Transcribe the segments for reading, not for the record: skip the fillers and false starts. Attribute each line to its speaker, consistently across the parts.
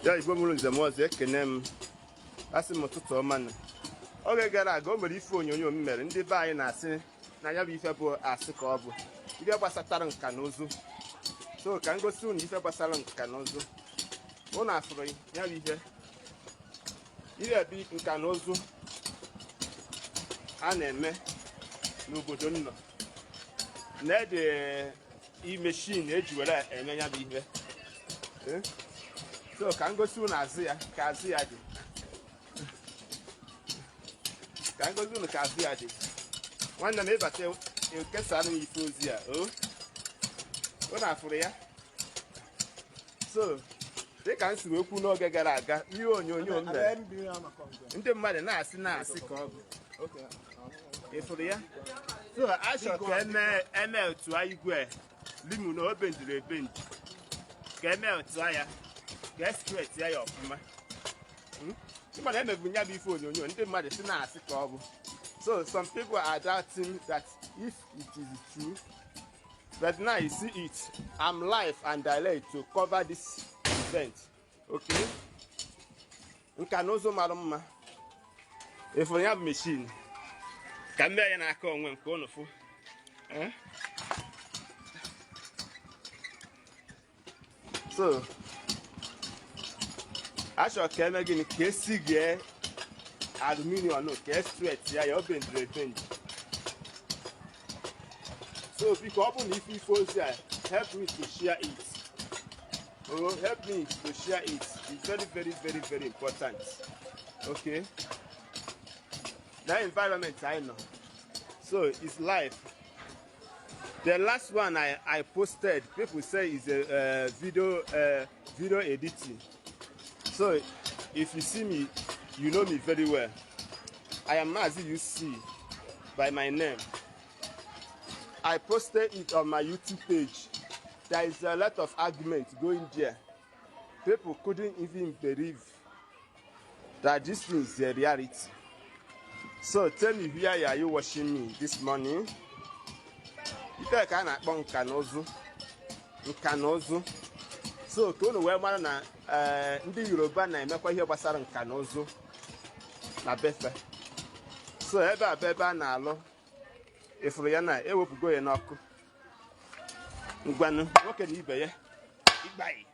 Speaker 1: ya igbo mụrụ nze m ọzọ ekene m asị m ụtụtụ ọma nụ. Oge gara aga o mere ife onyonyo m mere ndị be anyị na-asị na ya bụ ife bụ asị ka ọ bụ ife gbasatara nka na ụzụ. So ka m gosi unu ife gbasara nka na ụzụ. Unu afụrụ ya bụ ihe bụ nka na ụzụ a na-eme n'obodo nọ na-ede machine eji were eme ya bụ ihe. So ka m gosi unu azụ ya ka azụ ya dị. Ka m gosi unu ka azụ ya dị. Nwanne m ịbata ekesara m ife ozi ya. Unu afụrụ ya. So dịka m siri okwu n'oge gara aga ihe onyonyo m mere ndị mmadụ na-asị ka ọ bụ ịfụrụ ya. So achọ ka eme otu igwe limu na o bendiri ebendi ka eme otu ya ka straight ya ọfụma. Mmadụ emebu nya bụ ife onyonyo ndị mmadụ si na-asị ka ọ bụ. So some people are doubting that if it is true, but now you see it. I'm live and direct to cover this event. Okay? Nka na ụzụ mara mma. Ịfụrụ ya bụ machine. Ka m mee ya n'aka onwe m ka unu fụ. So achọrọ ka eme gịnị ka esi gee aluminium ka straight ya ọ bendiri ebendi. So biko ọ bụ na ife ozi a help me to share it. Help me to share it. It's very, very, very, very important. Okay? That environment I know. So it's live. The last one I posted, people say is a video editing. So if you see me, you know me very well. I am Mazi-UC by my name. I posted it on my YouTube page. There is a lot of argument going there. People couldn't even believe that this thing is a reality. So tell me, where are you watching me this morning? You think I can't nka na ụzụ. So ka unu wee mara na ndị Yoruba na-emekwa ihe gbasara nka na ụzụ na befe. So ebe a na-alụ ịfụrụ ya na ewepụgo ya n'ọkụ. Ngwanụ nwoke na ibe ya igbai.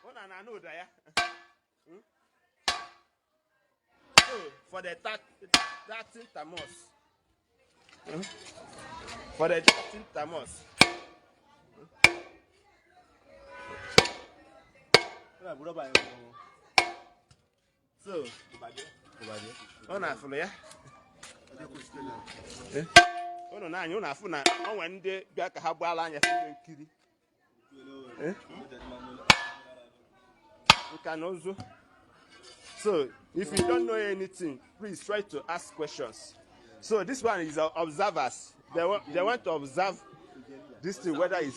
Speaker 1: Una na know ya. So for the 13th Tammuz. For the 13th Tammuz. So una afụrụ ya. Unu na-anya unu afụ na onwe ndị bịa ka ha gbaala anya ihe nkiri. Nka na ụzụ. So if you don't know anything, please try to ask questions. So this one is observers. They want to observe this thing, whether is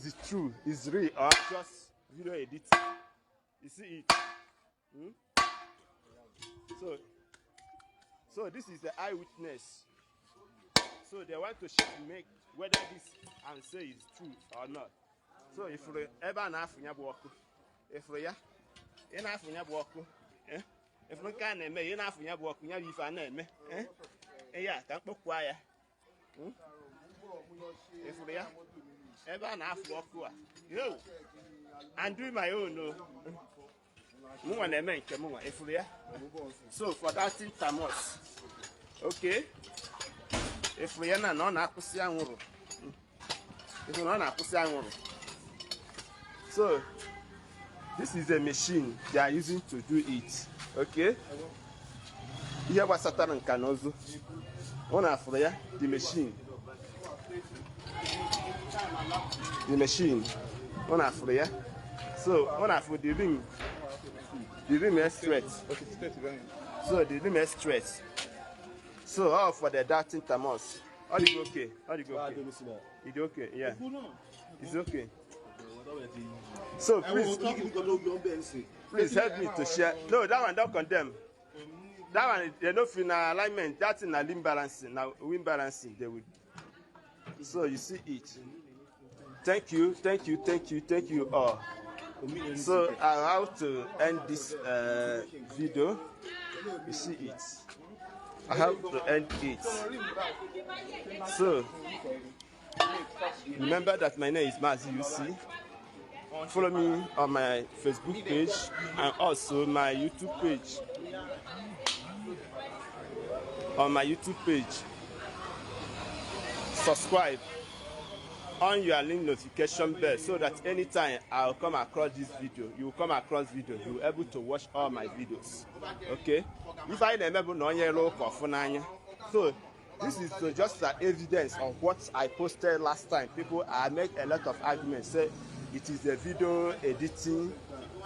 Speaker 1: it true, is real, or just video editing. You see it? So this is the eyewitness. So they want to make whether this and say is true or not. So if you ever na afunya bu oku, if you na afunya bu oku, if you can eme, you na afunya bu oku, nya bi fa na eme, ya ka kpokwa ya. If you ever na afu oku a, yo, I'm doing my own no. Mwa na eme nke mwa, if you so for that thing Tammuz. Okay? If we are not akwụsị anwụrụ. If we are not akwụsị anwụrụ. So this is a machine they are using to do it. Okay? Ihe gbasatara nka na ụzụ. Una afụrụ ya, the machine. The machine. Una afụrụ ya. So una afụrụ the rim. The rim is straight. So the rim is straight. So all for the 13th Tammuz. All is okay. All is okay. It's okay. Yeah. It's okay. So please help me to share. No, that one don't condemn. That one, they know in alignment. That's in a limb balancing. Now, wind balancing, they will. So you see it. Thank you, thank you, thank you, thank you all. So I have to end this video. You see it. I have to end it. So remember that my name is Mazi-UC. Follow me on my Facebook page and also my YouTube page. On my YouTube page, subscribe on your link notification bell so that anytime I'll come across this video, you will come across video, you'll be able to watch all my videos. Okay? If I remember no yellow coffee, so this is just an evidence of what I posted last time. People I make a lot of arguments, say it is a video editing,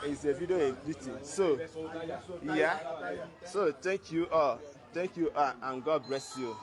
Speaker 1: it's a video editing. So yeah, so thank you all, and God bless you.